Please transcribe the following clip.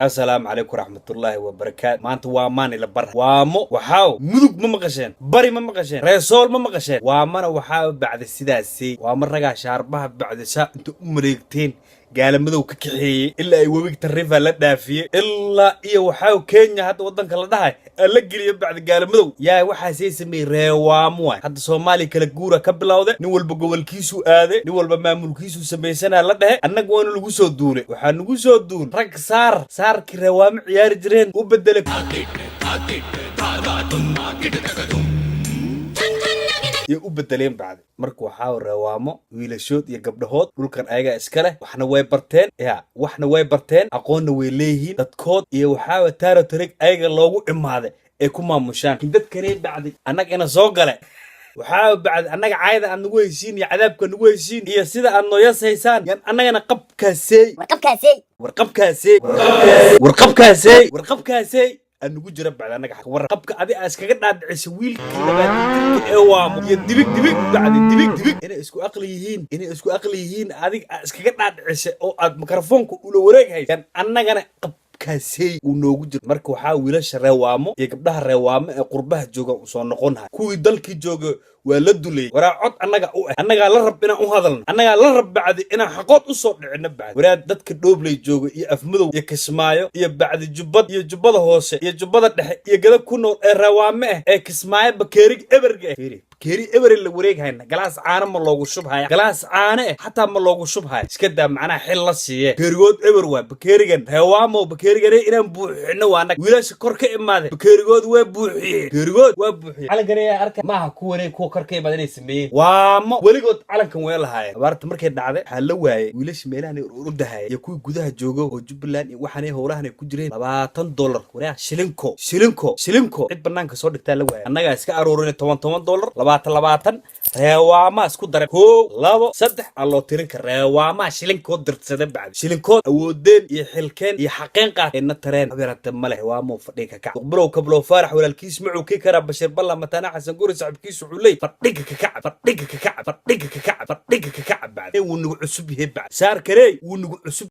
Asalaamu calaykum waraxmatullaahi wabarakaatu. Maanta waa maanila bar waamo. Waxaaw Mudug ma maqasheen, Bari ma maqasheen, Reesool ma maqasheen. Waamana waxaa bacda sidaasay waama ragaa shaarbaha bacdasa inta u mareegteen gaalamadow ka kaxeeyey ilaa ay webiga Tarifa la dhaafiyey, ilaa iyo waxaa Kenya hadda waddanka la dhahay aa la geliyo bacda gaalamadow yaa waxaasay sameeyey. Reewaamo waay. Hadda Soomaaliya kala guura ka bilowday, nin walba gobolkiisuu aaday, nin walba maamulkiisuu samaysanaa la dhehe. Annaga waana lagu soo duulay, waxaa nagu soo duul rag saar saarkii reewaamo ciyaari jireen u bedelay iyo u bedeleen bacdi. Marka waxaa reewaamo wiilashood iyo gabdhahood dhulkan ayagaa iska leh. Waxna way barteen, ya waxna way barteen, aqoonna way leeyihiin dadkood iyo waxaa taaro tarig ayaga loogu imaaday ay ku maamushaan. Laakiin dadkanay bacdi annaga ina soo gale, waxaa bacdi annaga caayada aad nagu heysiin iyo cadaabka nagu heysiin iyo sida aad nooyas haysaan yan annagana qabkaasey. Warqabkaasey. Warqabkaasey, warqabkaasey, warqabkaasey aan nugu jira bacdi. Annaga warqabka adi aa iskaga dhaadhicisa wiilkii 20 jirka ee Waamo iyo dibig dibig bacdi dibig dibig inay isku aqli yihiin, inay isku aqli yihiin adig aa iskaga dhaadhicisa oo aad mikrofoonka ula wareeg yan annagana qabkaasey uu noogu jiro. Marka waxaa wiilasha reewaamo iyo gabdhaha reewaamo ee qurbaha jooga u soo noqonahay. Kuwii dalkii jooga waa la dulayay. Waraa cod annaga u ah, annagaa la rab inaan u hadalno, annagaa la rab bacdi inaan xaqood u soo dhicino bacdi. Waraa dadka Dhoobley jooga iyo Afmadow iyo Kismaayo iyo bacdi Jubbad iyo Jubbada Hoose iyo Jubbada Dhexe iyo Gada ku nool ee reewaame ah ee Kismaayo bakeerig eberga ah, fiiri, bakeeri ebere la wareeghayna. Galaas caano ma loogu shubhaya? Galaas caano eh xataa ma loogu shubhaya? Iska daa macnaha xil la siiye. Bakeerigood eber waa bakeerigan reewaamo. Bakeerigane inaan buuxino waa annaga. Wiilasha kor ka imaade bakeerigood waa buuxiyeen, bakeerigood waa buuxiyeen. Calankan ayaa arka maaha kuwanay kuwa kor ka imaada inay sameeyeen. Waamo weligood calankan way lahaayeen. Abaarta markay dhacday waxaa la waayay wiilasha meelahan ordahaya iyo kuwii gudaha jooga oo Jubbaland iyo waxaanay howlahan ay ku jireen $20. Waraa shilinko, shilinko, shilinko cid banaanka soo dhigtaa la waayay. Annagaa iska aruurinay 10 $10, 20 20. Reewaamaa isku daray, koow, labo, saddex aan loo tirinka. Reewaamaa shilinkood dirtsada bacdi shilinkood awoodeen iyo xilkeen iyo xaqeen qaat ayna tareen habeerate male. Reewaamoo fadhiga ka kac. Duqbilow Kablow Faarax walaalkiis macuu kii karaa Bashiir Balla Mataana Xasan Guri saaxiibkiisu wuxuu leey fadhiga ka kaca, fadhiga ka kaca, fadhiga ka kaca, fadhiga ka kaca bacdi. Wuu nagu cusub yahay bacdi saar karey, wuu nagu cusub.